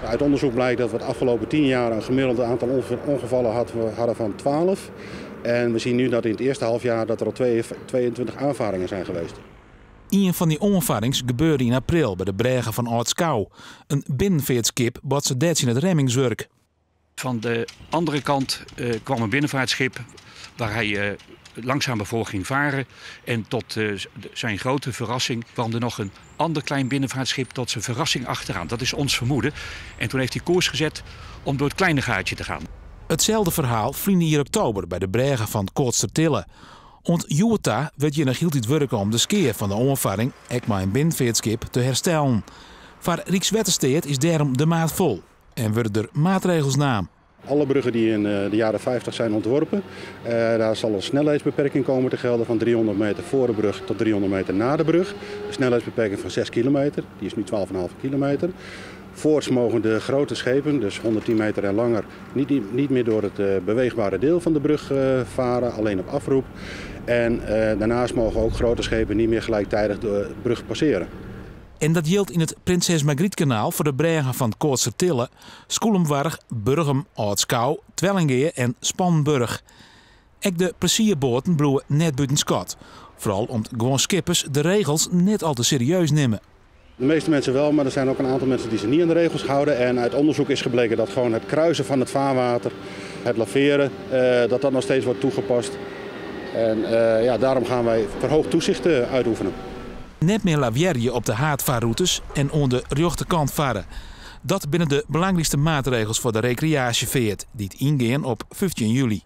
Uit onderzoek blijkt dat we het afgelopen 10 jaar een gemiddeld aantal ongevallen hadden van 12. En we zien nu dat in het eerste halfjaar dat er al 22 aanvaringen zijn geweest. Ien fan dy oanfarrings gebeurde yn april by de brêge fan Aldskou. In binnenfeartskip botste dêr tsjin it remmingswurk. Van de andere kant kwam een binnenvaartschip waar hij langzamer voor ging varen. En tot zijn grote verrassing kwam er nog een ander klein binnenvaartschip tot zijn verrassing achteraan. Dat is ons vermoeden. En toen heeft hij koers gezet om door het kleine gaatje te gaan. Itselde ferhaal ferline jier oktober by de brêge fan Koatstertille. Oant hjoed ta wurdt hjir noch hieltyd wurke om de skea fan de oanfarring, ek mei in binnenfeartskip, te herstellen. Foar Rykswettersteat is dêrom de maat fol en wurde der maatregels naam. Alle bruggen die in de jaren 50 zijn ontworpen, daar zal een snelheidsbeperking komen te gelden van 300 meter voor de brug tot 300 meter na de brug. Een snelheidsbeperking van 6 kilometer, die is nu 12,5 kilometer. Voorts mogen de grote schepen, dus 110 meter en langer, niet meer door het beweegbare deel van de brug varen, alleen op afroep. En daarnaast mogen ook grote schepen niet meer gelijktijdig de brug passeren. En dat jildt yn it Prinses Margrietkanaal foar de brêgen fan Koatstertille, Skûlenboarch, Burgum, Aldskou, Twellingea en Spannenburch. Ek de plezierboaten bliuwe net bûten skot. Foaral om't guon skippers de regels net al te serieus nimme. De meeste mensen wel, maar er zijn ook een aantal mensen die zich niet aan de regels houden. En uit onderzoek is gebleken dat gewoon het kruisen van het vaarwater, het laveren, dat dat nog steeds wordt toegepast. En ja, daarom gaan wij verhoogd toezicht uitoefenen. Net mear lavearje op de haadfarrûtes en oan de rjochterkant farre. Dat binne de belangrykste maatregels foar de rekreaasjefeart, dy't yngean op 15 july.